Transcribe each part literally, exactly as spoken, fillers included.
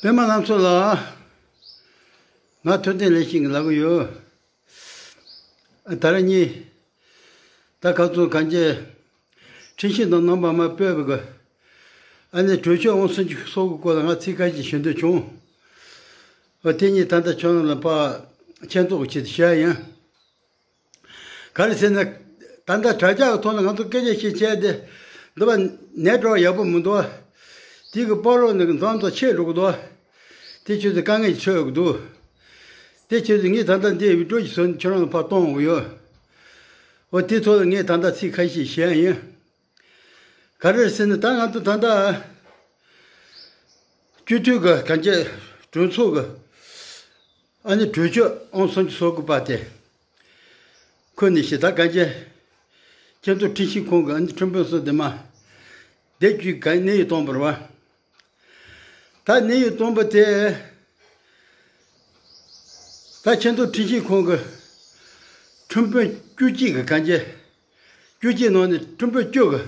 པདྨ་ལྷ་མཚོ་ལགས། ང་ཐུབ་བསྟན་ལེགས་བཤད་ཀྱིས་ལབ་ཀྱི་ཡོད། ད་རེས་ངས་ད་ཁ་སང་གངས་ཅན་ཁྲིམས་ཞིབ་དང་རྣམ་པ་མ་སྤོས་པའི་གི་ཨ་ནི་གྲོས་ཆོད་ཨང་སུམ་ཅུ་སོ་དགུ་སྐོར་ལ་ང་ཚིག་ཁ་ཤས་ཞུ་འདོད་བྱུང་། འོ་དེ་ཉིད་ད་ལྟ་ཁྱོད་རང་ལ་ཕར་མཁྱེན་རྟོགས་ཀྱི་ཆེད་དུ་བཤད་ཡིན། ག་རེ་ཟེར་ན། ད་ལྟ་དྲ་རྒྱ་གི་ཐོག་ནས་ང་ཚོ་སྐད་ཆ་བཤད་བྱས་ཏེ་འདི་པ་ནེ་ཊི་ཝརཀ་ཡག་པོ་མི་འདུག་དེ་གི་པར་རོ་ནི་མཚམས་མཚམས་ཆད་འགྲོ་གི་འདུག་དེ་ཆེད་དུ་དཀའ་ངལ་འཕྲད་ཀྱི་འདུག་དེ་ཆེད་དུ་ངས་ད་ལྟ་འདི་བི་ཌི་ཡོ་ཅིག་བཟོས་ནས་ཁྱོད་རང་ལ་ཕར་གཏོང་འོས་ཡོད། འོ་དེ་ཐོག་ལ་ངས་ད་ལྟ་ཚིག་ཁ་ཤས་བཤད་ཡིན། ག་རེ་ཟེར་ན་ད་ང་ཚོ་ད་ལྟ་སྤྱི་འཐུས་ཀྱི་གང་ཅི་གྲོས་ཚོགས་ཀྱི་ཨ་ནི་གྲོས་ཆོད་ཨང་སུམ་ཅུ་སོ་དགུ་པ་དེ་ཁོ་ནས་ཤི་ད་གང་ཅི་ཁྱེད་ཚོ་ཁྲིམས་ཞིབ་ཁང་གི་ཨ་ནི་ཁྲིམས་དཔོན་སོགས་དེ་མ་བསྡད་རྒྱུའི་ག་གནས་ཡུལ་སྟོང་པར་བ། ད་གནས་ཡུལ་སྟོང་པ་དེ། ད་ཁྱེད་ཚོ་ཁྲིམས་ཞིབ་ཁང་གི་ཁྲིམས་དཔོན་བཅུ་གཅིག་གི་གང་ཅི། བཅུ་གཅིག་ནང་ནས་ཁྲིམས་དཔོན་བཅུ་གི་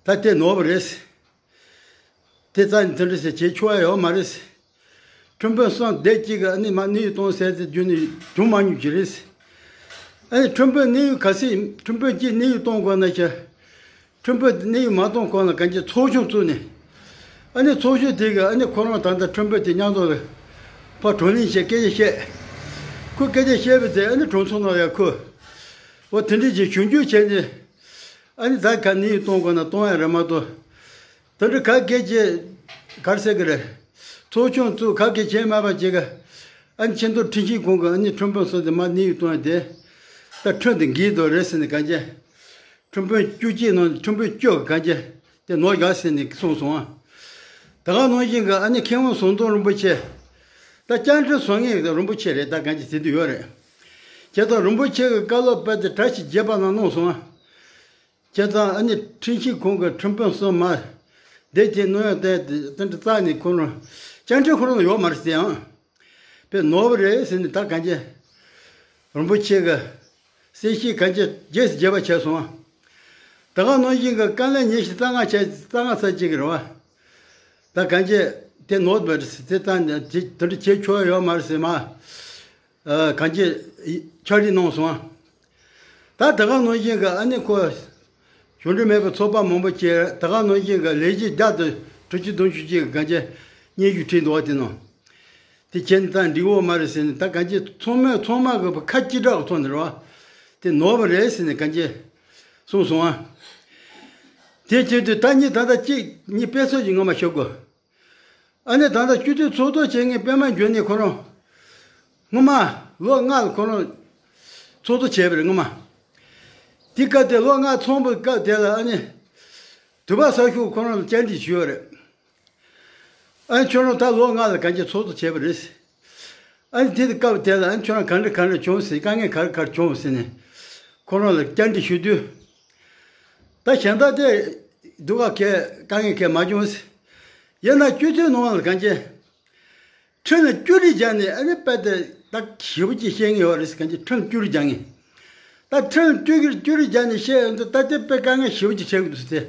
ད་དེ་ནོར་བ་རེད། དེ་རྩ་ནས་དེ་འདྲ་ཟེར་བྱེད་ཆོག་ཡ་ཡོད་མ་རེད། ཁྲིམས་དཔོན་གསུམ་བསྡད་གཅིག་གི་ཨ་ནི་མ་གནས་ཡུལ་སྟོང་ཟེར་དེ་རྒྱུན་ནས་བྱུང་མ་མྱོང་གི་རེད། ཨ་ནི་ཁྲིམས་དཔོན་གནས་ཡུལ་ག་ཚད་ཁྲིམས་དཔོན་གཅིག་གནས་ཡུལ་གཏོང་དགོས་ན་ཆ། ཁྲིམས་དཔོན་དེ་གནས་ཡུལ་མ་གཏོང་གོང་ལ་གང་ཅི་ཚོགས་ཆུང་བཙུགས་ནས། ཨ་ནི་ཚོགས་ཆུང་དེ་གི་ཨ་ནི་ཁོ་རང་ད་ལྟ་ཁྲིམས་དཔོན་དེ་མཉམ་དུ་ལ་ཕར་བགྲོ་གླེང་བྱས་སྐད་ཆ་བཤད། ཁོས་སྐད་ཆ་བཤད་པ་དེ་ཨ་ནི་གྲོས་ཚོགས་ནང་ཡང་ཁོས་འོ་དེ་འདྲས་ཀྱི་ཞུ་འཇུག་བྱས་ནས་ཨ་ནི་ད་ག་གནས་ཡུལ་གཏོང་དགོས་ན་གཏོང་ཡ་རེད་མ་གཏོགས། དེ་འདྲ་ག་སྐད་ཆ་ག་རེ་ཟེར་གི་རེད། ཚོགས་ཆུང་བཙུགས་ག་སྐད་ཆ་མ་པ་བྱེད་ག་ཨ་ནི་ཁྱེད་ཚོ་ཁྲིམས་ཞིབ་ཁང་གི་ཨ་ནི་ཁྲིམས་དཔོན་སོགས་དེ་མ་གནས་ཡུལ་གཏོང་ཡ་དེ་ད་ཁྲིམས་དེ་འགལ་འདུག་རེད་ཟེར་ནས་གང་ཅི། ཁྲིམས་དཔོན་བཅུ་གཅིག་ནང་ཁྲིམས་དཔོན་བཅུ་ག་ཅི་དེ་ནོར་བཞག་ཟེར་ནས་གསུངས་སོང་ཨ། ད་ག་ནང་བཞིན་གི་ཨ་ནི་མཁས་དབང་ཟམ་གདོང་རིན་པོ་ཆེ། ད་བཅར་འདྲི་བཟོ་མཁན་རིན་པོ་ཆེ་རེད་ད་གང་ཅི་ཟེར་དུ་ཡོད་རེད། བྱས་ཙང་རིན་པོ་ཆེ་གི་བཀའ་སློབ་དཔེ་དེ་གྲ་ཞིག་རྒྱས་པ་ནང་གནང་སོང་ཨ། བྱས་ཙང་ཨ་ནི་ཁྲིམས་ཞིབ་ཁང་གི་ཁྲིམས་དཔོན་གསུམ་མ། དེ་དེ་ནོར་ཡང་དེ་དེ་འདྲ་རྩ་ནས་ཁོ་རང་བཅར་འདྲི་ཁོ་རང་ཡོད་མ་རེད་ཟེར་ཨང་། དཔེ་ནོར་བ་རེད་ཟེར་ནས་ད་གང་ཅི། རིན་པོ་ཆེ་གི་གསལ་བཤད་གང་ཅི་རྒྱས་སུ་རྒྱས་པ་བྱས་སོང་། ད་ག་ནང་བཞིན་གི་དཀའ་ལས་ཉི་ཤུ་རྩ་ལྔ་བྱས་རྩ་ལྔ་ཚར་གཅིག་གི་རེད་བ། ད་གང་ཅི་དེ་ནོར་བ་རེད་ཟེར་དེ་ད་དེ་དེ་འདྲ་བྱེད་ཆོག་ཡོད་མ་རེད་ཟེར་མ། གང་ཅི་ཕྱག་བྲིས་གནང་སོང་། ད་ད་ག་ནང་བཞིན་གི་ཨ་ནི་ཁོ་གཞུང་འབྲེལ་མེད་པའི་ཚོགས་པ་མང་པོ་བྱས་ད་ག་ནང་བཞིན་གི་ལས་བྱེད་བརྒྱ་དང་དྲུག་ཅུ་དོན་བཅུ་གཅིག་གི་གང་ཅི་སྙན་ཞུ་བྲིས་འདུག་བ་དེ་ནང་། དེ་ཁྱེད་ད་འགྲིག་འོ་མ་རེད་ཟེར་ནས་ད་གང་ཅི་ཚང་མས་ཚང་མ་གི་ཁ་གཅིག་གྲགས་གི་ཐོག་ནས་རེད་བ། དེ་ནོར་བ་རེད་ཟེར་ནས་གང་ཅི་གསུངས་སོང་ཨ། དེ་བྱས་དུས་ད་ཉིད་ད་ལྟ་གཅིག་ཉིད་དཔེ་ཚོགས་ཀྱི་ངོ་མ་ཤོད་དགོས། ཨ་ནི་ད་ལྟ་སྤྱི་འཐུས་ཚོགས་གཙོ་བྱེད་མཁན་པད་མ་འབྱུང་གནས་ཁོ་རང་། སྔོན་མ་ལོ་ལྔ་ལ་ཁོ་རང་ཚོགས་གཙོ་བྱས་པ་རེད་སྔོན་མ། དེ་སྐབས་དེ་ལོ་ལྔ་ཚང་པའི་སྐབས་དེ་ལ་ཨ་ནི། དུས་བབ་གསར་ཤོག་ཁོ་རང་ལ་བཅར་འདྲི་ཞུས་པ་རེད། ཨ་ནི་ཁྱོད་རང་ད་ལོ་ལྔ་ལ་གང་ཅི་ཚོགས་གཙོ་བྱས་པ་རེད། ཨ་ནི་དེ་དུས་སྐབས་དེ་ལ་ཨ་ནི་ཁྱོད་རང་གང་འདྲ་གང་འདྲ་བྱུང་ཟེར་དཀའ་ངལ་ག་རེ་ག་རེ་བྱུང་ཟེར་ནས་ཁོ་རང་ལ་བཅར་འདྲི་ཞུ་དུས། ད་གཞན་དག་དེ་སྡུག་ག་གས་དཀའ་ངལ་གས་མ་བྱུང་ཟེར། ཡིན་ན་སྤྱི་འཐུས་ནང་ལ་གང་ཅི། ཁྲིམས་ལ་སྐྱུར་རིས་སྦྱར་ནས་ཨ་ནི་དཔེ་དེ་ད་ཞེ་པོ་ཅིག་བཤད་ངེས་ཡོད་རེད་ཟེར་གང་ཅི་ཁྲིམས་སྐྱུར་རིས་སྦྱར་ངེས། ད་ཁྲིམས་སྐྱུར་གི་སྐྱུར་རིས་སྦྱར་ནས་བཤད་ཡོང་དུས་ད་དེ་དཔེ་དཀའ་ངལ་ཞེ་པོ་ཅིག་འཕྲད་ཀྱི་འདུག་ཟེར་ཏེ།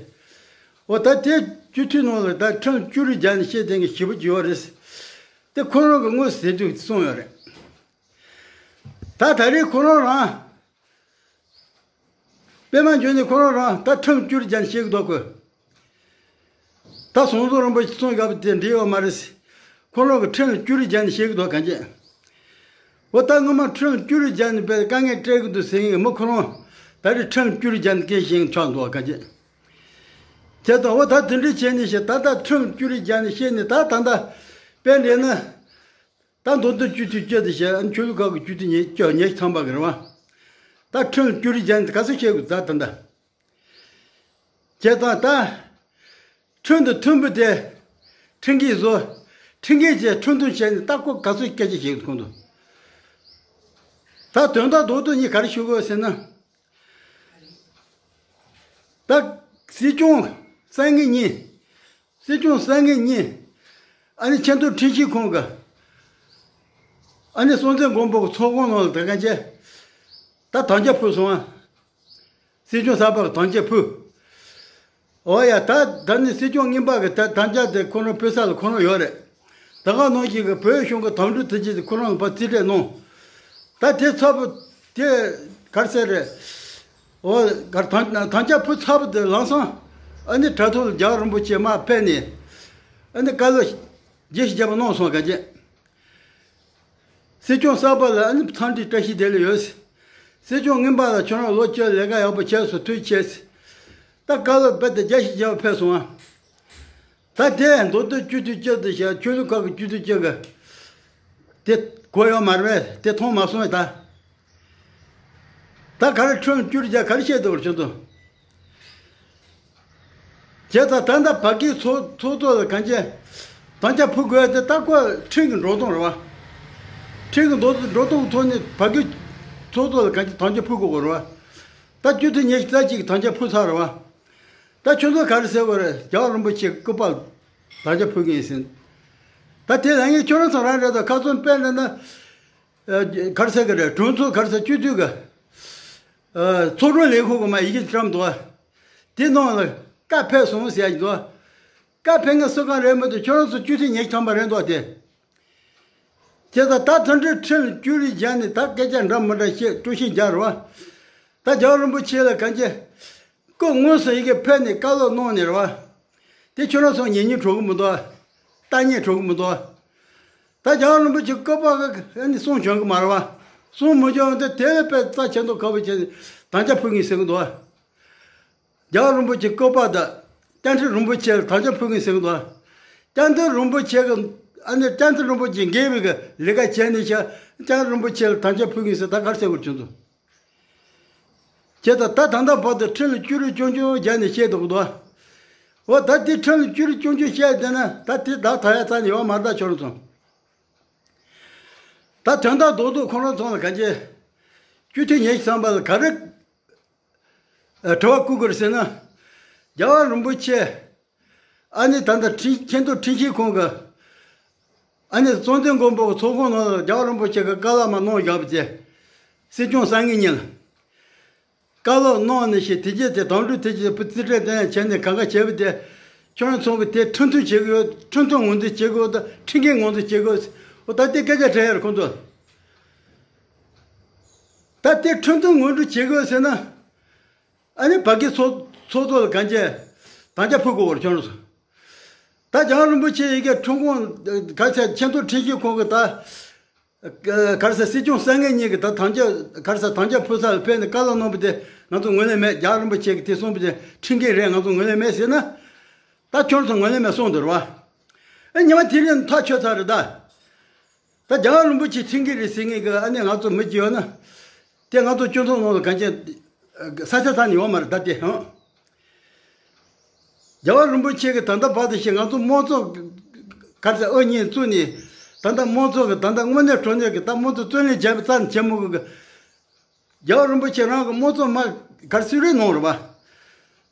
འོ་ད་དེ་སྤྱི་འཐུས་ནང་ལ་ད་ཁྲིམས་སྐྱུར་རིས་སྦྱར་ནས་བཤད་དེ་ངས་ཞེ་པོ་ཅིག་ཡོད་རེད་ཟེར། དེ་ཁོ་རང་གི་དངོས་སུ་ཟེར་དུས་གསུངས་ཡོད་རེད། ད་ད་རེས་ཁོ་རང་རང་། པད་མ་འབྱུང་གནས་ཁོ་རང་རང་ད་ཁྲིམས་སྐྱུར་རྒྱག་ནས་བཤད་ཀྱི་འདུག་གོ། ད་ཟམ་གདོང་རིན་པོ་ཆེ་གསུང་ཡག་པོ་དེ་འགྲིག་ཡོད་མ་རེད། ཁོ་རང་གི་ཁྲིམས་སྐྱུར་རྒྱག་ནས་བཤད་ཀྱི་འདུག་ག་ཅེ། འོ་ད་སྔོན་མ་ཁྲིམས་སྐྱུར་རྒྱག་ནས་པའི་དཀའ་ངལ་སྤྲད་ཀྱི་འདུག་ཟེར་མཁན་མི་ཁོ་རང་ད་རེས་ཁྲིམས་སྐྱུར་རྒྱག་ནས་སྐད་བཤད་མཁན་ཆགས་འདུག་ག་ཅེ། དེ་དང་འོ་ད་དེ་འདྲ་བྱས་ནས་བཤད་ད་ལྟ་ཁྲིམས་སྐྱུར་རྒྱག་ནས་བཤད་ནས་ད་ད་ལྟ་དཔེ་འདྲ་ན། ད་མདོ་སྟོད་སྤྱི་འཐུས་བཅུ་དེ་བྱས་ཨ་ནི་ཆོས་ལུགས་ཁག་གི་སྤྱི་འཐུས་ཉེར་བཅུ་ཉེར་ཐམ་པ་གི་རེད་བ། ད་ཁྲིམས་སྐྱུར་རིས་སྦྱར་ནས་ག་ཚོད་བཤད་དགོས་ད་ད་ད། བྱས་ཙང་ད། ཁྲིམས་དང་མཐུན་པ་དེ་ཁྲིམས་འགལ་བཟོ། ཁྲིམས་འགལ་བྱས་ཁྲིམས་མཐུན་བྱས་ནས་ད་ཁོ་ག་ཚོད་སྐད་ཆ་བཤད་དགོས་ཁོང་ཚོ། ད་དོན་དག་རྡོག་རྡོག་གཉིས་ག་རེ་ཞུ་དགོས་ཟེར་ན། ད་སྲིད་སྐྱོང་གསར་ངེས་གཉིས། སྲིད་སྐྱོང་གསར་ངེས་གཉིས། ཨ་ནི་ཆེས་མཐོའི་ཁྲིམས་ཞིབ་ཁང་གི་ཨ་ནི་སྲོང་བཙན་སྒམ་པོ་གི་ཚོགས་ཁང་ནང་ལ་དེ་ག་བྱས། ད་དམ་བཅའ་ཕུལ་སོང་ཨ། སྲིད་སྐྱོང་གསར་པ་གི་དམ་བཅའ་ཕུལ། འོ་ཡ་ད་ད་ནི་སྲིད་སྐྱོང་རྙིང་པ་གི་ད་དམ་བཅའ་དེ་ཁོ་རང་ཕུལ་ས་ལ་ཁོ་རང་ཡོད་རེད། ད་ག་ནང་བཞིན་གྱི་བོད་གཞུང་གི་དམ་ཕྲུག་དེ་ཅིག་ཁོ་རང་ལ་ཕར་རྩིས་སྤྲད་གནང་། ད་དེ་ཚབ་དེ་གར་ཟེར་རེད། འོ་གར་དམ་དམ་བཅའ་ཕུལ་ཚར་བ་དེ་ལམ་སང་ཨ་ནི་དྲ་ཐོག་ལ་རྒྱལ་བ་རིན་པོ་ཆེ་མར་ཕེབས་ནས་ཨ་ནི་བཀའ་སློབ་རྒྱས་ཤིང་རྒྱས་པ་གནང་སོང་ག་ཅེ། སྲིད་སྐྱོང་གསར་པ་ལ་ཨ་ནི་འཚམས་འདྲི་བཀྲ་ཤིས་བདེ་ལེགས་ཡོད། སྲིད་སྐྱོང་རྙིང་པ་ལ་ཁྱོད་རང་ལོ་བཅུ་ལས་ཀ་ཡག་པོ་བྱས་སོང་། ཐུགས་རྗེ་ཆེ། ད་བཀའ་སློབ་དཔེ་དེ་རྒྱས་ཤིང་རྒྱས་པ་ཕེབས་སོང་ཨ། ད་དེ་མདོ་སྟོད་སྤྱི་འཐུས་སྤྱི་དུ་བཞག་ཆོས་ལུགས་ཁག་གི་སྤྱི་འཐུས་སྤྱི་གི་དེ་གོ་ཡོད་མ་རེད། དེ་མཐོང་མ་སོང་ད། ད་ག་རེ་ཁྲིམས་བཅུ་རྒྱ་ག་རེ་བཤད་འདུག་བར་ཆོད་དོ། བྱས་ཙང་ད་ལྟ་བར་བརྒལ་ཚོགས་ཚོགས་གཙོ་ལ་གང་ཅི་དམ་བཅའ་ཕུལ་དགོས་ཏེ་ད་ཁོ་ཁྲིམས་ཀྱི་འགྲོ་སྟངས་རེད་བ། ཁྲིམས་ཀྱི་འགྲོ་འགྲོ་སྟངས་ཐོག་ནས་བར་བརྒལ་ཚོགས་གཙོ་ལ་གང་ཅི་དམ་བཅའ་ཕུལ་དགོས་རེད་བ། ད་སྤྱི་འཐུས་ཉི་ཤུ་རྩ་གཅིག་གི་དམ་བཅའ་ཕུལ་ཚར་རེད་བ། ད་ཁྱོད་ཚོ་ག་རེ་ཟེར་དགོས་རེད། རྒྱལ་བ་རིན་པོ་ཆེ་སྐུ་པར་དམ་བཅའ་ཕུལ་གི་ཡིན་ཟེར། ད་དེ་ལ་ངས་ཁྱོད་རང་ཚོ་རང་རེད་དོ། ཁ་སང་དཔེར་ན་ན་ག་རེ་ཟེར་གི་རེད། གྲོས་ཚོགས་ག་རེ་ཟེར་སྤྱི་འཐུས་གི་ཚོགས་དྲུང་ལས་ཁུངས་གི་མ་ཡི་གེ་བཀྲམ་འདུག་བ། དེ་ནང་ལ་བཀའ་ཕེབས་སོང་ཟེར་ཡ་ཡིན་འདུག་བ། བཀའ་ཕེབས་མཁན་སུ་གང་རེད་མི་འདུག་ཁྱོད་རང་ཚོ་སྤྱི་འཐུས་ཉི་ཤུ་ཐམ་པ་རེད་འདུག་བ་དེ། བྱས་ཙང་ད་དེ་འདྲའི་ཁྲིམས་བཅུ་རེ་བརྒྱབ་ནས་ད་སྐད་ཆ་འདྲ་མི་འདྲ་བཤད་སྤྲོ་ཤིང་རྒྱག་རེད་བ། ད་རྒྱལ་བ་རིན་པོ་ཆེ་ལ་གང་ཅི་སྐུ་དངོས་སུ་ཡི་གེ་ཕེབས་ནས་བཀའ་སློབ་གནང་ནས་རེད་བ། དེ་ཁྱོད་རང་ཚོ་ཉན་སྙིང་བྲོ་གི་མི་འདུག་བ། ལྟ་སྙིང་བྲོ་གི་མི་འདུག་བ། ད་རྒྱལ་བ་རིན་པོ་ཆེ་སྐུ་པར་གི་ཨ་ནི་གསུང་བྱུང་གི་མ་རེད་བ། གསུང་མི་བྱུང་དེ་དེ་ལས་དཔེ་རྩ་ཆེ་མདོག་ཁ་པོ་བྱས་ནས་དམ་བཅའ་ཕུལ་གི་ཡིན་ཟེར་གི་འདུག་བ། རྒྱལ་བ་རིན་པོ་ཆེ་སྐུ་པར་དང་། བཅའ་ཁྲིམས་རིན་པོ་ཆེ་ལ་དམ་བཅའ་ཕུལ་གི་ཡིན་ཟེར་གི་འདུག་བ། བཅའ་ཁྲིམས་རིན་པོ་ཆེ་གི་ཨ་ནི་བཅའ་ཁྲིམས་རིན་པོ་ཆེ་འགལ་བའི་གི་ལས་ཀ་བྱས་ནས་ཤག་བཅའ་ཁྲིམས་རིན་པོ་ཆེ་ལ་དམ་བཅའ་ཕུལ་གི་ཡིན་ཟེར་ད་ག་རེ་ཟེར་དགོས་བྱུང་འདུག་བྱས་ཙང་ད་ད་ལྟ་བར་དུ་ཁྲིམས་ལ་བཅུ་རེ་ཆུང་ཆུང་བརྒྱབ་ནས་བཤད་འདུག་གི་འདུག་བ། འོ་ད་དེ་ཁྲིམས་ལ་བཅུ་རེ་ཆུང་ཆུང་བཤད་བསྡད་ན་ད་དེ་བདག་ཐ་ཡ་ཚ་ནས་ཡོང་མ་རེད་ད་ཁྱོད་རང་ཚོ། ད་དོན་དག་རྡོག་རྡོག་ཁོ་རང་ཚོ་ལ་གང་ཅི། སྤྱི་འཐུས་ཉི་ཤུ་ཐམ་པ་ལ་ག་རེ། ཨ། དྲི་བ་བཀོད་དགོས་རེད་ཟེར་ན། རྒྱལ་བ་རིན་པོ་ཆེ། ཨ་ནི་ད་ལྟ་ཁྲི་ཆེས་མཐོ་ཁྲིམས་ཞིབ་ཁང་གི། ཨ་ནི་གཙོ་འཛིན་མགོན་པོ་གི་ཚོགས་ཁང་ནང་ལ་རྒྱལ་བ་རིན་པོ་ཆེ་གི་བཀའ་སློབ་མ་གནང་བཞག་པ་དེ། སྲིད་སྐྱོང་སང་ཉིན་ཉིན་ལ། བཀའ་སློབ་གནང་ནས་ཤེས་དེ་རྗེས་དེ་དམ་ཕྲུག་དེ་རྗེས་བུ་རྩིས་སྤྲད་དེ་ཡང་བྱས་ནས་གང་ག་བྱས་པ་དེ། ཁྱོད་རང་ཚོ་གི་དེ་ཁྲིམས་མཐུན་བྱེད་དགོས་ཁྲིམས་མཐུན་ངོས་འཛིན་བྱེད་དགོས་དང་ཁྲིམས་འགལ་ངོས་འཛིན་བྱེད་དགོས། འོ་ད་དེ་སྐད་ཆ་དྲན་ཡ་རེད་ཁོང་ཚོ། ད་དེ་ཁྲིམས་མཐུན་ངོས་འཛིན་བྱེད་དགོས་ཟེར་ན། ཨ་ནི་བར་བརྒལ་ཚོགས་ཚོགས་གཙོ་ལ་གང་བྱས་དམ་བཅའ་ཕུལ་དགོས་པར་བྱུང་སོང་། ད་རྒྱལ་བ་རིན་པོ་ཆེ་ཡི་གེ་ཁྲིམས་ཁང་ག་ཚད་ཆེས་མཐོ་ཁྲིམས་ཞིབ་ཁང་གི་ད་ག་རེ་ཟེར་སྲིད་སྐྱོང་སང་ཉིན་ཉིན་གི་ད་དམ་བཅའ་ག་རེ་ཟེར་དམ་བཅའ་ཕུལ་ས་ལ་ཕེབས་ནས་བཀའ་སློབ་གནང་བ་དེ་ང་ཚོ་ངོས་ལེན་མེད། རྒྱལ་བ་རིན་པོ་ཆེ་གི་དེ་གསུངས་པ་དེ་ཁྲིམས་འགལ་རེད། ང་ཚོ་ངོས་ལེན་མེད་ཟེར་ན། ད་ཁྱོད་ཚོ་ངོས་ལེན་མེད་གསུངས་འདུག་རེད་བ། ཨ་ཉི་མ་དེ་རིང་ཐག་ཆོད་ཚར་རེད་ད། ད་རྒྱལ་བ་རིན་པོ་ཆེ་ཁྲིམས་འགལ་རེད་ཟེར་མཁན་གྱི་ཨ་ནི་ང་ཚོ་མི་གཅིག་ཡོད་ན། དེ་ང་ཚོ་སྤྱི་ཚོགས་ནང་ལ་གང་ཅི་ས་ཆ་ཐག་ནས་ཡོང་མ་རེད་ད་དེ་ཧང་། རྒྱལ་བ་རིན་པོ་ཆེ་གི་ད་ལྟ་བར་དུ་ཞིག་ང་ཚོ་དམངས་གཙོ་ག་ཚད་ཨུ་གཉིས་བཙུགས་ནས་ད་ལྟ་དམངས་གཙོ་གི་ད་ལྟ་དངོས་གནས་དྲང་གནས་ཀྱི་ད་དམངས་གཙོ་རྩོད་ལེན་བྱས་པ་རྩ་ནས་བྱེད་མི་དགོས་གི། རྒྱལ་བ་རིན་པོ་ཆེ་རང་གི་དམངས་གཙོ་མ་གར་གསོལ་རས་གནང་རེད་པ།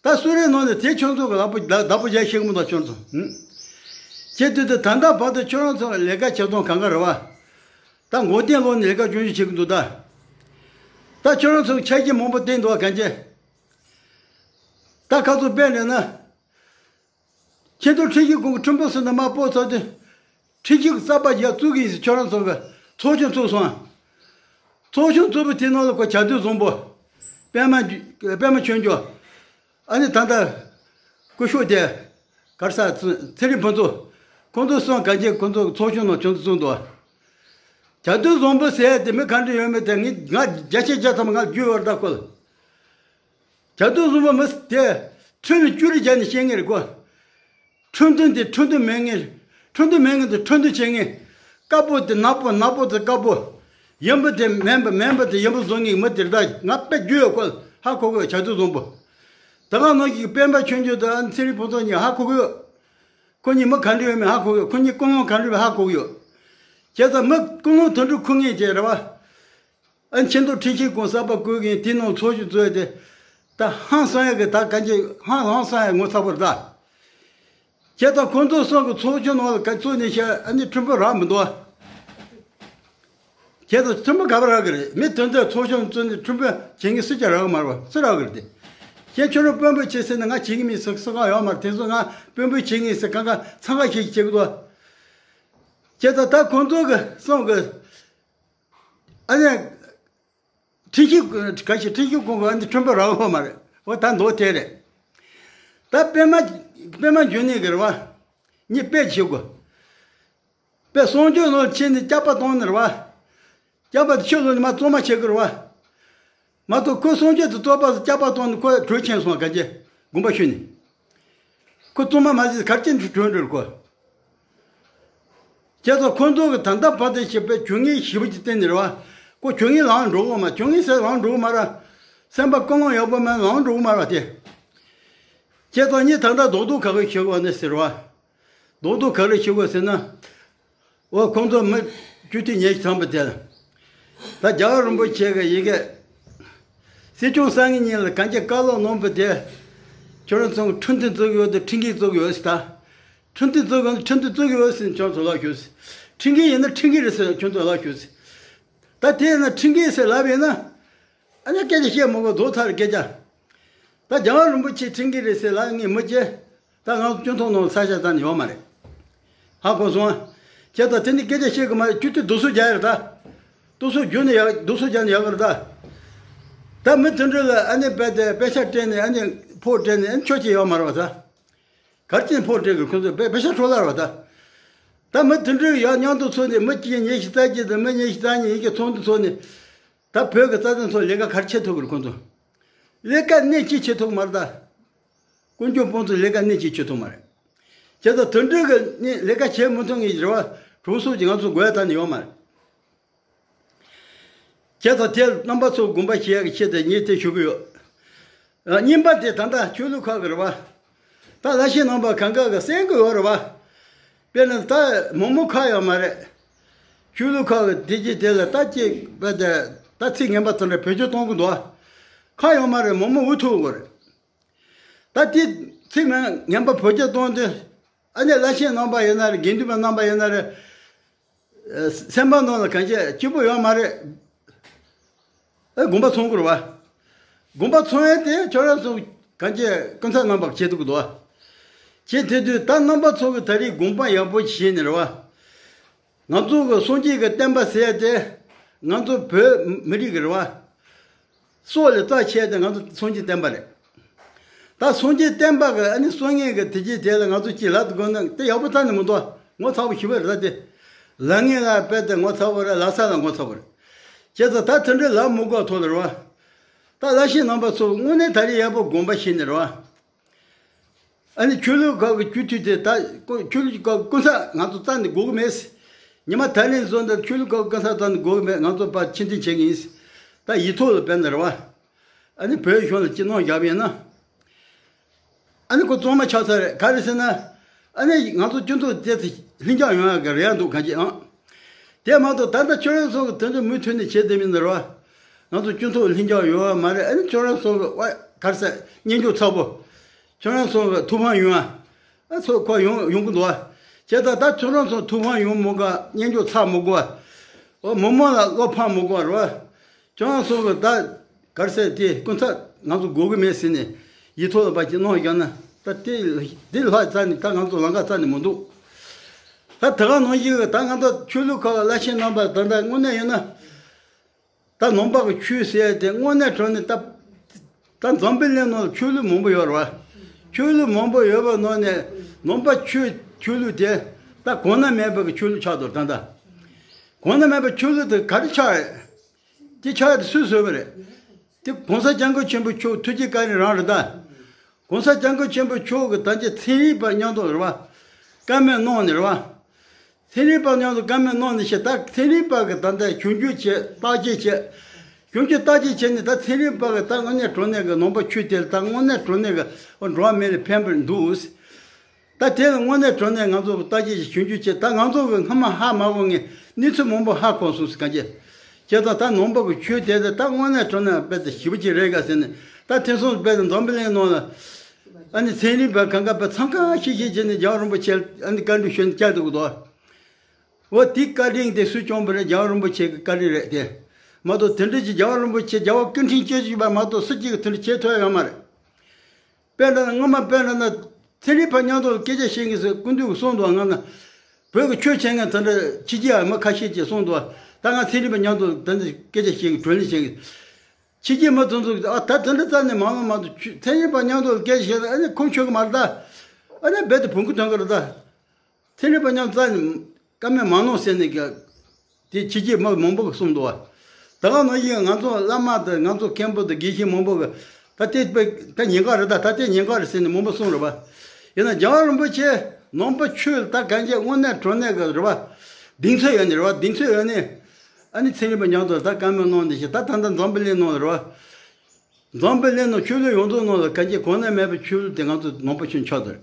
ད་གསོལ་རས་གནང་ནས་དེ་ཁྱོད་ཚོ་གི་ལག་པ་བདག་པོ་རྒྱག་ཤེས་གི་མི་འདུག་ཁྱོད་ཚོ། ཧུམ། ཁྱེད་དུས་དུ་ད་ལྟ་བར་དུ་ཁྱོད་རང་ཚོ་ལས་ཀ་བྱེད་སྟངས་གང་ག་རེད་པ། ད་མགོ་རྟིང་སློག་ནས་ལས་ཀ་སྐྱོན་བརྗོད་བྱེད་གི་འདུག་ད། ད་ཁྱོད་རང་ཚོ་ཆ་རྐྱེན་མང་པོ་བསྟན་འདུག་ག་གང་ཅི། ད་ཁ་ཚོ་དཔེ་ནས་ན། ཆེས་མཐོ་ཁྲིམས་ཞིབ་ཁང་གི་ཁྲིམས་དཔོན་ཟེར་ན་མ་སྤོ་ཚར་དུས། ཁྲིམས་ཞིབ་གསར་པ་ཡར་བཙུགས་ཀྱི་ཡིན་ཟེར་ཁྱོད་རང་ཚོ་གི་ཚོགས་ཆུང་བཙུགས་སོང་། ཚོགས་ཆུང་བཙུགས་པའི་དེ་ནང་ལ་ཁོ་བྱ་དུར་བཟང་པོ། པད་མ་པད་མ་ཆོས་འབྱོར། ཨ་ནི་ད་ལྟ་སྐུ་ཞབས་དེ་གར་ས་ཚེ་རིང་ཕུན་ཚོགས། ཁོང་ཚོ་གསུམ་ག་གྱེས་ཁོང་ཚོ་ཚོགས་ཆུང་ནང་ཁྱོད་ཚོ་བཙུགས་འདུག་བྱ་དུར་བཟང་པོ་ཟེར་དེ་མི་ག་འདྲ་ཡོད་མེད་དེ་ངས་ང་བརྒྱ་ཆ་བརྒྱ་ཐམ་པ་ང་རྒྱུས་ཡོད་རེད་ད་ཁོ་ལ། བྱ་དུར་བཟང་པོ་མི་དེ་ཁྲིམས་ལ་བཅུ་རེ་བརྒྱབ་ནས་བཤད་མཁན་རེད་ཁོ། ཁྲིམས་མཐུན་དེ་ཁྲིམས་མཐུན་མེད་མཁན། ཁྲིམས་མཐུན་མེད་མཁན་དེ་ཁྲིམས་མཐུན་བྱེད་མཁན། དཀར་པོ་དེ་ནག་པོ་ནག་པོ་དེ་དཀར་པོ། ཡིན་པ་དེ་མིན་པ་མིན་པ་དེ་ཡིན་པ་བཟོ་མཁན་མི་དེ་རེད་ད། ང་དཔེ་རྒྱུས་ཡོད་ཁོ་ལ་ཧ་གོ་གི་ཡོད་བྱ་དུར་བཟང་པོ། ད་ག་ནང་བཞིན་པད་མ་ཆོས་འབྱོར་དང་ཚེ་རིང་ཕུན་ཚོགས་གཉིས་ཧ་གོ་གི་ཡོད། ཁོ་གཉིས་མི་ག་འདྲ་ཡོད་མེད་ཧ་གོ་གི་ཡོད། ཁོ་གཉིས་ཀུན་སློང་ག་འདྲ་ཡོད་ཧ་གོ་གི་ཡོད། བྱས་ཙང་མི་ཀུན་སློང་དེ་འདྲ་འཁུར་མཁན་ཅིག་རེད་བ། ཨ་ཆེས་མཐོ་ཁྲིམས་ཞིབ་ཁང་གསར་པ་བསྐོས་མཁན་དེ་ནང་ཚོགས་ཞུགས་བཟོས་ཏེ། ད་ཧང་སང་ཡག་གི་ད་ག་ཅི་ཧང་ཧང་སང་ཡག་ངོ་ཚ་པོ་རེད་ད། བྱས་ཙང་ཁོང་ཚོ་གསུམ་གི་ཚོགས་ཆུང་ནང་ལ་ག་ཚོད་ནས་བཤད་ཨ་ནི་ཁྲིམས་དཔོན་རག་མི་འདུག་ཨ། བྱས་ཙང་ཁྲིམས་དཔོན་ག་པར་རག་གི་རེད། མི་དེ་ཚོས་ཚོགས་ཆུང་བཙུགས་ནས་ཁྲིམས་དཔོན་བྱེད་མཁན་སུ་ཀྱང་རག་གི་མ་རེད་པ། སུ་རག་གི་རེད་དེ། ཁྱེད་ཁྱོད་རང་དཔོན་པོ་བྱེད་ཟེར་ན་ང་བྱེད་ཀྱི་མིན་ཟེར་སུ་གང་ཡོད་མ་རེད། དེ་ཚོ་ང་དཔོན་པོ་བྱེད་ཀྱི་ཡིན་ཟེར་གང་ག་འཚང་ཁ་ཤིག་བྱེད་ཀྱི་འདུག་ཨ། བྱས་ཙང་ད་ཁོང་ཚོ་གི་གསུང་གི་ཨ་ནི་ཁྲིམས་ཞིབ་ག་ཞིག་ཁྲིམས་ཞིབ་ཁང་གི་ཨ་ནི་ཁྲིམས་དཔོན་རག་ཡོད་མ་རེད། འོ་ད་མདོ་དེ་རེད། ད་པད་མ་པད་མ་འབྱུང་གནས་གི་རེད་བ། ངས་དཔེ་ཞིག་གོ། དཔེ་གསང་སྤྱོད་ནང་ཕྱིན་ནས་སྐྱག་པ་བཏང་ནི་རེད་བ། སྐྱག་པ་དེ་ཕྱི་ལོགས་ནས་མར་བཙོང་མ་བྱེད་ཀྱི་རེད་བ། མ་གཏོགས་ཁོ་གསང་སྤྱོད་དུ་བཙོག་པ་སྐྱག་པ་བཏང་ནས་ཁོ་གྲོས་ཆེན་སོང་ག་རྗེས་དགོངས་པ་ཞུས་ནས། ཁོ་བཙོང་མ་མ་བྱེད་གར་ཅན་དུ་གྲོས་འགྲོ་ཁོ། བྱས་ཙང་ཁོ་ཚོ་གི་ད་ལྟ་བར་དུ་བྱས་པའི་ཇུས་ངན་ཞེ་པོ་ཅིག་བསྟན་ནས་རེད་བ། ཁོ་ཇུས་ངན་ལངས་འགྲོ་གི་མ་ཇུས་ངན་ཟེར་ལངས་འགྲོ་གི་མ་ར། སེམས་པ་ཀུན་སློང་ཡག་པོ་མེད་ལངས་འགྲོ་གི་མ་ར་དེ། བྱས་ཙང་ངས་ད་ལྟ་རྡོག་རྡོག་ག་གི་ཞུ་དགོས་ནི་ཟེར་བ། རྡོག་རྡོག་ག་རེ་ཞུ་དགོས་ཟེར་ན། འོ་ཁོང་ཚོ་མི་བཅུ་ཐིག་ཉེར་ཐམ་པ་དེ་ལ། ད་རྒྱལ་བ་རིན་པོ་ཆེ་གི་ཡི་གེ། སྲིད་སྐྱོང་སང་ངེ་ཉིན་ལ་གན་རྒྱ་བཀའ་སློབ་གནང་བ་དེ། ཁྱོད་རང་ཚོ་ཁྲིམས་མཐུན་བཙུགས་ཡོད་དེ་ཁྲིམས་འགལ་བཙུགས་ཡོད་ཟེར་ད། ཁྲིམས་མཐུན་བཙུགས་ཡོད་ཁྲིམས་མཐུན་བཙུགས་ཡོད་ཟེར་ཁྱོད་ཚོ་ལབ་ཞུ་ཟེར། ཁྲིམས་འགལ་ཡིན་ན་ཁྲིམས་འགལ་རེད་ཟེར་ཁྱོད་ཚོ་ལབ་ཞུ་ཟེར། ད་དེ་ཡིན་ན་ཁྲིམས་འགལ་ཟེར་ལབ་ཡིན་ན། ཨ་ནི་སྐད་ཆ་བཤད་མི་དགོས་རྫོགས་ཚར་སྐད་ཆ། ད་རྒྱལ་བ་རིན་པོ་ཆེ་ཁྲིམས་འགལ་རེད་ཟེར་ལབ་ངས་མི་བྱེད། ད་ང་ཚོ་སྤྱི་ཚོགས་ནང་ས་ཆ་རྩ་ནས་ཡོད་མ་རེད། ཧ་གོ་སོང་ཨ། བྱས་ཙང་དེ་འདི་སྐད་ཆ་བཤད་གི་མ་རེད་ཁྱོད་ཚོས་སྡུག་སུ་རྒྱག་ཡ་རེད་ད། སྡུག་སུ་རྒྱུ་ནས་ཡག་སྡུག་སུ་རྒྱག་ནས་ཡག་གི་རེད་ད། ད་མི་དེ་འདྲ་ལ་ཨ་ནི་རྦད་དེ་པེ་ཤ་སྤྲད་ནས་ཨ་ནི་ཕོགས་སྤྲད་ནས་ཨ་ནི་ཆོག་ཅིག་ཡོད་མ་རེད་བ་ད། གར་ཅན་ཕོགས་སྤྲད་གི་ཁོ་ཚོས་པེ་པེ་ཤ་འཕྲོ་བརླག་རེད་བ་ད། ད་མི་དེ་འདྲ་ཡག་མཉམ་དུ་ཚོགས་ནས་མི་གཅིག་ཉི་ཤུ་རྩ་གཅིག་དང་མི་ཉི་ཤུ་རྩ་གཉིས་ཡི་གེ་ཚོགས་འདུ་ཚོགས་ནས། ད་བོད་ཀྱི་རྩ་དོན་ཐོག་ལས་ཀ་ག་རེ་བྱེད་ཐུབ་ཀྱི་རེད་ཁོང་ཚོ། ལས་ཀ་སྣེ་གཅིག་བྱེད་ཐུབ་མ་རེད་ད། དཀོན་མཆོག་དཔོན་ཚོ་ལས་ཀ་སྣེ་གཅིག་བྱེད་ཐུབ་མ་རེད། བྱས་ཙང་དོན་འགྲུལ་གྱི་སྣེ་ལས་ཀ་བྱེད་མི་ཐུབ་ངེས་ཀྱི་རེད་བ། གྲོང་གསེབ་ཀྱི་ང་ཚོ་དགོས་ད་ནི་ཡོད་མ་རེད། བྱས་ཙང་དེར་རྣམ་པ་ཚོ་དགོངས་པ་བཞེས་ཡག་གི་ཆེད་དུ་ངས་དེ་ཞུ་གི་ཡོད། ཨ་གཉིས་པ་དེ་ད་ལྟ་ཆོས་ལུགས་ཁག་གི་རེད་བ། ད་ལ་ཤས་རྣམ་པ་གང་ག་གི་གསན་གི་ཡོད་རེད་བ། དཔེར་ན་ད་མོག་མོག་ཁག་ཡོད་མ་རེད། ཆོས་ལུགས་ཁག་གི་དེ་རྗེས་དེ་ལ་ད་ཅིག་བས་དེ་ད་ཚིག་ངན་པ་དེ་འདྲ་བེད་སྤྱོད་གཏོང་གི་འདུག་ཁག་ཡོད་མ་རེད་མོག་མོག་འུ་ཐུག་གི་རེད། ད་དེ་ཚིག་ངན་ངན་པ་བེད་སྤྱོད་གཏོང་དུས་ཨ་ནི་ལ་ཤས་རྣམ་པ་ཡིན་ན་རེད་དགེ་འདུན་པ་རྣམ་པ་ཡིན་ན་རེད། སེམས་པ་ནང་ལ་གང་ཅི་སྐྱིད་པོ་ཡོད་མ་རེད། ཨེ་དགོངས་པ་ཚོམ་གི་རེད་བ། དགོངས་པ་ཚོམ་ཡས་དེ་ཁྱོད་རང་ཚོ་གང་ཅི་ཀུན་ཚ་རྣམ་པ་བྱེད་ཐུབ་ཀྱི་འདུག་བ། བྱེད་དེ་དུས་ད་རྣམ་པ་ཚོ་གི་ད་རེས་དགོངས་པ་ཡག་པོ་བྱས་ནས་རེད་བ། ང་ཚོ་གི་སངས་རྒྱས་ཀྱི་བསྟན་པ་ཟེར་ཡས་དེ་ང་ཚོ་བོད་མི་རིགས་ཀྱི་རེད་བ། སྲོག་ལས་རྩ་ཆེ་དེ་ང་ཚོ་སངས་རྒྱས་བསྟན་པ་རེད། ད་སངས་རྒྱས་བསྟན་པ་གི་ཨ་ནི་སྲོག་ངན་གི་དེ་རྗེས་དེ་ལ་ང་ཚོ་ཅིག་ལབ་དགོས་ན་དེ་ཡག་པོ་རྩ་ནས་མི་འདུག་ངོ་ཚ་བོ་ཞིག་རེད་ད་དེ། ལབ་ངན་ལ་དཔེ་དེ་ངོ་ཚ་བོ་རེད་ལབ་ས་ལ་ངོ་ཚ་བོ་རེད། བྱས་ཙང་ད་དེ་འདྲའི་ལབ་མི་དགོས་ཐོག་ལ་རེད་བ། ད་ལ་ཤས་རྣམ་པ་ཚོ་དངོས་གནས་ད་རེས་ཡག་པོ་དགོངས་པ་བཞེས་ནས་རེད་བ། ཨ་ནི་ཆོས་ལུགས་ཁག་གི་སྤྱི་འཐུས་དེ་ད་ཀོ་ཆོས་ལུགས་ཁག་གི་ཀུན་ས་ང་ཚོ་རྩ་ནས་དགོས་ཀྱི་མེད། ཉི་མ་ད་ལན་བཟོ་འདི་ཆོས་ལུགས་ཁག་གི་ཀུན་ས་རྩ་ནས་དགོས་ཀྱི་མེད་ང་ཚོ་ཕར་ཕྱིར་འཐེན་བྱེད་ཀྱི་ཡིན། ད་ཡིག་ཐོག་ལ་བེད་ནས་རེད་བ། ཨ་ནི་བོད་གཞུང་ལ་སྤྱི་ནོར་བཞག་པ་ཡིན་ན། ཨ་ནི་ཁོ་གཙང་མ་ཆགས་ཚར་རེད་ག་རེ་ཟེར་ན། ཨ་ནི་ང་ཚོ་སྤྱི་ཚོགས་དེ་ཚོ་ལྷིང་འཇགས་ཡོང་ཡག་གི་རེ་བ་འདུག་གང་ཅི་ཨང་། དེ་མ་གཏོགས་ད་ལྟ་ཁྱོད་རང་ཚོ་གི་དོན་དུ་མུ་མཐུད་ནས་བྱེད་བསྡད་མིན་ནི་རེད་བ། ང་ཚོ་སྤྱི་ཚོགས་ལྷིང་འཇགས་ཡོང་བ་མ་རེད་ཨ་ནི་ཁྱོད་རང་ཚོ་གི་ཨ་ག་རེ་ཟེར་སྙན་ཞུ་ཚ་པོ། ཁྱོད་རང་ཚོ་གི་ཐུགས་ཕམ་ཡོང་ཨ། ཨ་ཚོ་ཁོ་ཡོང་ཡོང་གི་འདུག་ཨ། བྱས་ཙང་ད་ཁྱོད་རང་ཚོ་ཐུགས་ཕམ་ཡོང་མི་དགོས་ཨ་སྙན་ཞུ་ཚ་མི་དགོས་ཨ། འོ་མི་མང་ལ་བློ་ཕམ་མི་དགོས་ཨ་རེད་བ། ཁྱོད་རང་ཚོ་གི་ད་ག་རེ་ཟེར་དེ་ཀུན་ཚ་ང་ཚོ་དགོས་ཀྱི་མེད་ཟེར་ནས་ཡིག་ཐོག་ལ་ཕར་ཅིག་གནང་བཞག་ན་ད་དེ་དེ་ལྷག་རྩ་ནས་ད་ང་ཚོ་ལམ་ཁ་རྩ་ནས་མི་འདུག་ད་དེ་ག་ནང་བཞིན་གི་ད་ང་ཚོ་ཆོས་ལུགས་ཁག་ལ་ཤས་རྣམ་པ་ད་ལྟ་དངོས་གནས་ཡིན་ན་ད་ནང་པ་གི་ཆོས་ཟེར་ཡ་དེ་དངོས་གནས་དྲང་གནས་ད་ད་འཛམ་བུ་གླིང་ནང་ལ་ཆོས་ལུགས་མང་པོ་ཡོད་རེད་བ། ཆོས་ལུགས་མང་པོ་ཡོད་པ་ནང་ནས་ནང་པ་ཆོས་ཆོས་ལུགས་དེ་ད་གོང་ན་མེད་པ་གི་ཆོས་ལུགས་ཆགས་འདུག་ད་ལྟ་གོང་ན་མེད་པ་ཆོས་ལུགས་དེ་ག་རེ་ཆགས་རེད། དེ་ཆགས་དེ་སུས་བཟོས་པ་རེད། དེ་གོང་ས་སྐྱབས་མགོན་ཆེན་པོ་མཆོག་ཐུགས་རྗེ་བཀའ་དྲིན་རང་རེད་ད། གོང་ས་སྐྱབས་མགོན་ཆེན་པོ་མཆོག་གི་ད་ཆ་ཚན་རིག་པ་མཉམ་དུ་རེད་བ། བཀའ་མོལ་གནང་ནས་རེད་བ། ཚན་རིག་པ་མཉམ་དུ་བཀའ་མོལ་གནང་ནས་ཞེ་ད་ཚན་རིག་པ་གི་ད་ལྟ་ཞིབ་འཇུག་བྱས་བརྟག་དཔྱད་བྱས། ཞིབ་འཇུག་བརྟག་དཔྱད་བྱས་ནས་ད་ཚན་རིག་པ་གི་ད་དངོས་གནས་དྲང་གནས་གི་ནང་པ་ཆོས་དེ་ལ་ད་དངོས་གནས་དྲང་གནས་གི་འགྲོ་བ་མི་ལ་ཕན་པར་འདུག་ད་དེ་ལ་དངོས་གནས་དྲང་གནས་ང་ཚོ་གི་བརྟག་དཔྱད་ཞིབ་འཇུག་བྱས་ད་ང་ཚོ་གི་སྔ་མ་ཧ་མ་གོ་ངས་གནས་ཚུལ་མང་པོ་ཧ་གོ་སོང་ཟེར་ག་རེ། བྱས་ཙང་ད་ནང་པ་གི་ཆོས་དེ་ད་དངོས་གནས་དྲང་གནས་དཔེ་དེ་ཞིབ་པོ་ཅིག་རེད་ག་ཟེར་ནས་ད་དེང་སང་དཔེ་དེ་འཛམ་བུ་གླིང་ནང་ལ་ཨ་ནི་ཚན་རིག་པ་གང་ག་དཔེ་འཚང་ཁ་ཤིག་ཤིག་བྱས་ནས་རྒྱལ་བ་རིན་པོ་ཆེ་ཨ་ནི་བཀའ་འདྲི་ཞུས་ནས་བསྐྱལ་འདུག་གི་འདུག་འོ་དེའི་བཀའ་དྲིན་དེ་སུས་བསྐྱངས་པ་རེད། རྒྱལ་བ་རིན་པོ་ཆེ་གི་བཀའ་དྲིན་རེད་དེ། མ་གཏོགས་དེ་འདྲ་ཅིག་རྒྱལ་བ་རིན་པོ་ཆེ་རྒྱལ་བ་སྐུ་ཕྲེང་བཅུ་བཞི་པ་མ་གཏོགས་སུ་གཅིག་གིས་དེ་འདྲ་བྱེད་ཐུབ་ཡ་ཡོད་མ་རེད། དཔེར་ན་སྔོན་མ་དཔེར་ན་ཚན་རིག་པ་མཉམ་དུ་སྐད་ཆ་བཤད་མཁན་ཚོས་སྐུ་མདུན་གྱིས་གསུངས་འདུག་ང་ན། བོད་ཀྱི་ཆོས་བྱེད་མཁན་དེ་འདྲ་ཕྱི་རྒྱལ་མི་ཁ་ཤས་ཀྱིས་གསུངས་འདུག་ད་ང་ཚན་རིག་པ་མཉམ་དུ་དེ་འདྲ་སྐད་ཆ་བཤད་གི་གྲོས་གླེང་བྱེད་གི། ཕྱི་རྒྱལ་མི་དེ་ཚོ་ཨ་ད་དེ་འདྲ་རྩ་ནས་མ་གནང་མ་གཏོགས་ཆོས་ཚན་རིག་པ་མཉམ་དུ་སྐད་ཆ་བཤད་ན་ཨ་ནི་ཁུངས་འཁྱོལ་གི་མ་རེད་ད། ཨ་ནི་རྦད་དེ་བོང་གུ་ཐོན་གི་རེད་ད། ཚན་རིག་པ་མཉམ་རྩ་ནས་བཀའ་མོལ་མ་གནང་ཟེར་ནས་ཀྱང་དེ་ཕྱི་རྒྱལ་མི་མང་པོ་གིས་གསུངས་འདུག་བ། ད་ག་ནང་བཞིན་ང་ཚོ་བླ་མ་དང་ང་ཚོ་མཁན་པོ་དང་དགེ་བཤེས་མང་པོ་གིས་ད་ལྟའི་དཔེ་ད་ཉེན་ཁ་རེད་ད། ད་ལྟའི་ཉེན་ཁ་རེད་ཟེར་ནས་མང་པོ་གསུངས་རེད་བ། ཡིན་ན་རྒྱལ་བ་རིན་པོ་ཆེ་ནང་པ་ཆོས་ལ་ད་གན་རྒྱ་དངོས་གནས་དྲང་གནས་གི་རེད་བ། གདེང་ཚོད་ཡོད་ནི་རེད་བ། གདེང་ཚོད་ཡོད་ནི། ཨ་ནི་ཚན་རིག་པ་མཉམ་དུ་ད་བཀའ་མོལ་གནང་འདི་ཞིག་ད་ད་ལྟ་འཛམ་བུ་གླིང་ནང་ལ་རེད་བ། འཛམ་བུ་གླིང་ནང་ཆོས་ལུགས་ཡོངས་རྫོགས་ནང་ལ་གན་རྒྱ་གོང་ན་མེད་པའི་ཆོས་ལུགས་དེ་ང་ཚོ་ནང་པ་ཆོས་ཆགས་འདུག་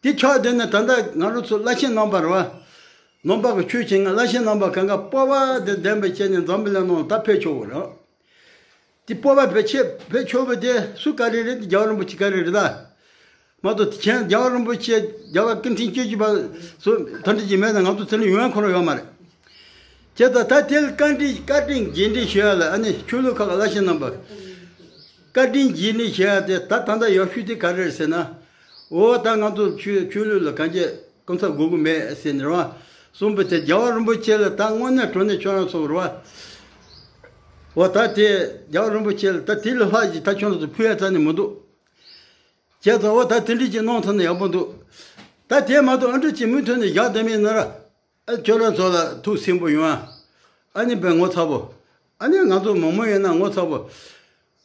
དེ་ཆགས་བསྡད་ནས་ད་ལྟ་ང་རང་ཚོ་བླ་ཆེན་རྣམ་པ་རེད་བ། ནང་པ་གི་ཆོས་བྱེད་མཁན་བླ་ཆེན་རྣམ་པ་གང་ག་སྤོབས་པ་དེ་ལྡན་པའི་ཆེད་ནས་འཛམ་བུ་གླིང་ནང་ལ་ད་ཕེབས་ཆོག་གི་རེད། དེ་སྤོབས་པ་བེད་ཆེ་བེད་ཆོག་པ་དེ་སུ་ག་རེ་རེད། དེ་རྒྱལ་བ་རིན་པོ་ཆེ་ག་རེ་རེད་ད། མ་གཏོགས་དེ་ཁྱེད་རྒྱལ་བ་རིན་པོ་ཆེ་རྒྱལ་བ་སྐུ་ཕྲེང་བཅུ་བཞི་པ་སུ་ད་འདྲ་ཅིག་མེད་ན་ང་ཚོ་དེ་ལ་ཡོང་ཡ་ཁོ་རང་ཡོད་མ་རེད། བྱས་ཙང་ད་དེ་ལ་བཀའ་དྲིན་བཀའ་དྲིན་རྗེས་དྲན་ཞུ་ཡ་ལ་ཨ་ནི་ཆོས་ལུགས་ཁག་གི་བླ་ཆེན་རྣམ་པ་བཀའ་དྲིན་རྗེས་དྲན་ཞུ་ཡ་དེ་ད་ད་ལྟ་ཡག་ཤོས་དེ་ག་རེ་རེད་ཟེར་ན། འོ་ད་ང་ཚོ་ཆོས་ཆོས་ལུགས་ལ་གང་ཅི་སྐུ་ཚབ་དགོས་ཀྱི་མེད་ཟེར་ནས་རེད་བ། གསུངས་པ་དེ་རྒྱལ་བ་རིན་པོ་ཆེ་ལ་ད་དངོས་གནས་དྲང་གནས་ཁྱོད་རང་ཚོ་རེད་བ། འོ་ད་དེ་རྒྱལ་བ་རིན་པོ་ཆེ་ལ་ད་དེ་ལས་ལྷག་ཅིག་ད་ཁྱོད་རང་ཚོ་ཕུལ་ཡ་རྩ་ནས་མི་འདུག་བྱས་ཙང་འོ་ད་དེ་འདྲ་ཅིག་གནང་ཐུབ་ན་ཡག་པོ་འདུག་ད་དེ་མ་གཏོགས་ཨ་འདྲ་ཅིག་མུ་མཐུད་ནས་བཞག་བསྡད་མེད་ན་ར། ཨ་ཁྱོད་རང་ཚོ་ལ་ཐུགས་སེམས་པོ་ཡོང་ཨ། ཨ་ནི་དཔེ་ངོ་ཚ་པོ། ཨ་ནི་ང་ཚོ་མང་མོས་ཡིན་ན་ངོ་ཚ་པོ།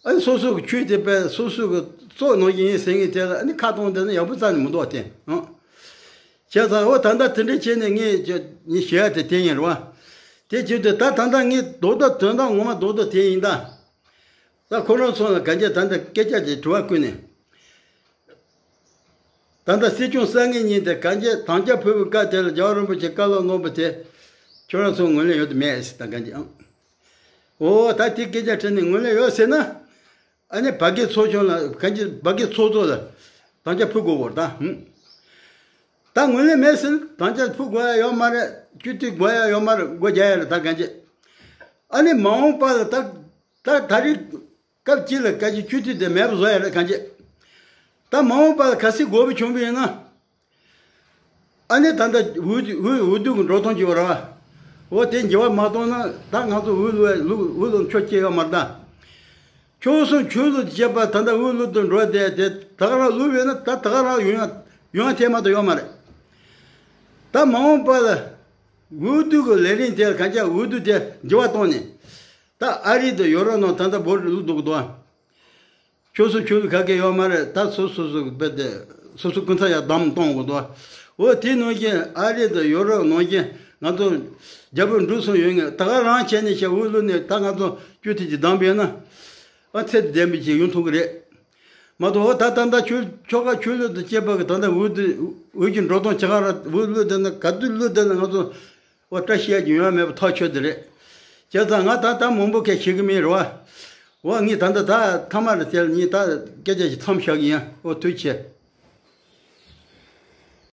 ཨ་ནི་སོ་སོ་གི་ཆོས་དེ་དཔེ་སོ་སོ་གི་གཙོ་ནང་བཞིན་ཡིན་ཟེར་མཁན་དེ་ལ་ཨ་ནི་ཁ་གཏོང་བསྡད་ན་ཡག་པོ་རྩ་ནས་མི་འདུག་བ་དེ་ཨང་། བྱས་ཙང་འོ་ད་ལྟ་དེ་འདྲ་བྱས་ནས་ངས་ཀྱི་ངས་ཞུ་ཡ་དེ་དེ་ཡིན་རེད་བ། དེ་བྱེད་དུས་ད་ད་ལྟ་ངས་རྡོག་རྡོག་དོན་དག་ངོ་མ་རྡོག་རྡོག་དེ་ཡིན་ད། ད་ཁོ་རང་ཚོ་ལ་གན་རྒྱ་ད་ལྟ་སྐད་ཆ་དེ་དྲི་བ་བཀོད་ནས། ད་ལྟ་སྲིད་སྐྱོང་གསར་ངེས་ཉིན་དེ་གན་རྒྱ་དམ་བཅའ་ཕུལ་བའི་སྐབས་དེ་ལ་རྒྱལ་བ་རིན་པོ་ཆེ་བཀའ་སློབ་གནང་བ་དེ་ཁྱོད་རང་ཚོ་ངོས་ལེན་ཡོད་དམ་མེད་ཟེར་ད་གན་རྒྱ་ཨང་། འོ་ད་དེ་སྐད་ཆ་དྲིས་ནས་ངོས་ལེན་ཡོད་ཟེར་ན། ཨ་ནི་བར་བརྒལ་ཚོགས་ཆུང་ལ་གན་རྒྱ་བར་བརྒལ་ཚོགས་གཙོ་ལ་དམ་བཅའ་ཕུལ་དགོས་བོར་ད་ཧུམ། ད་ངོས་ལེན་མེད་ཟེར་ན་དམ་བཅའ་ཕུལ་དགོས་ཡ་ཡོད་མ་རེད། སྤྱི་འཐུས་དགོས་ཡ་ཡོད་མ་རེད། སྒོ་རྒྱག་ཡ་རེད་ད་གན་རྒྱ། ཨ་ནི་མ་འོངས་པ་ལ་ད། ད་ད་རེས་སྐབས་གཅིག་ལ་བཀའ་སྤྱི་སྤྱི་འཐུས་དེ་མེད་པ་བཟོ་ཡ་རེད་གང་ཅི། ད་མ་འོངས་པ་ལ་གལ་སྲིད་དགོས་པ་བྱུང་བ་ཡིན་ན། ཨ་ནི་ད་ལྟ་འོས་འོས་འོས་བསྡུ་གི་འགྲོ་སྟངས་ཅིག་ཡོད་རེད་བ། འོ་དེ་འགྱུར་བ་མ་གཏོང་ན་ད་ང་ཚོ་འོས་བླུག་འོས་བླུག་ཆོག་ཅེས་ཡོད་མ་རེད་ད། ཆོལ་གསུམ་ཆོས་ལུགས་བཅས་པ་ད་ལྟ་འོས་བླུག་ཏུ་འགྲོ་བསྡད་དེ་ད་ག་རང་བླུག་ཡོད་ན་ད་ད་ག་རང་ཡོང་ཡ་ཡོང་ཡ་ཐད་མ་གཏོགས་ཡོད་མ་རེད། ད་མ་འོངས་པ་ལ་འོས་བསྡུ་གི་ལས་རིམ་དེ་ལ་གང་ཅི་འོས་བསྡུ་དེ་འགྱུར་བ་གཏོང་ནས། ད་ཨ་རི་དང་ཡོ་རོབ་ནང་ད་ལྟ་བོད་རིགས་ལུགས་འདུག་གི་འདུག་ཆོལ་གསུམ་ཆོས་ལུགས་ག་གེ་ཡོད་མ་རེད། ད་སོ་སོ་སོ་གི་དཔེ་དེ་སོ་སོ་སྐུ་ཚབ་ཡར་བདམས་གཏོང་དགོས་འདུག་འོ་དེ་ནང་བཞིན་ཨ་རི་དང་ཡོ་རོབ་ནང་བཞིན་ང་ཚོ་རྒྱ་བོད་འབྲུག་གསུམ་ཡོད་ངེས་ད་ག་རང་བྱས་ནས་བྱས་འོས་བླུགས་ནས་ད་ང་ཚོ་སྤྱི་འཐུས་ཀྱི་བདམས་པས་ན་ཨ་ཚད་དུ་ལྡན་པའི་ཅིག་ཡོང་ཐུབ་ཀྱི་རེད། མ་གཏོགས་འོ་ད་ད་ལྟ་ཆོས་ཆོལ་ཁ་ཆོས་ལུགས་དང་བཅས་པ་གི་ད་ལྟ་འོས་བསྡུ་འོས་ཀྱི་འགྲོ་སྟངས་ཇི་ག་ར་འོས་བླུགས་བསྡད་ན་ག་དུས་བླུགས་བསྡད་ན་ང་ཚོ། འོ་བཀྲ་ཤིས་ཡ་གྱི་ཡོང་ཡ་མེད་པ་ཐག་ཆོད་དེ་རེད། བྱས་ཙང་ང་ད་ལྟ་མང་པོ་གས་ཤེས་ཀྱི་མེད་རེད་བ། འོ་ངས་ད་ལྟ་ད་ཐ་མ་རེད་དེ་ལ་ངས་ད་སྐད་ཆ་ཞིག་མཚམས་བཞག་གི་ཡིན། འོ་ཐུགས་རྗེ་ཆེ།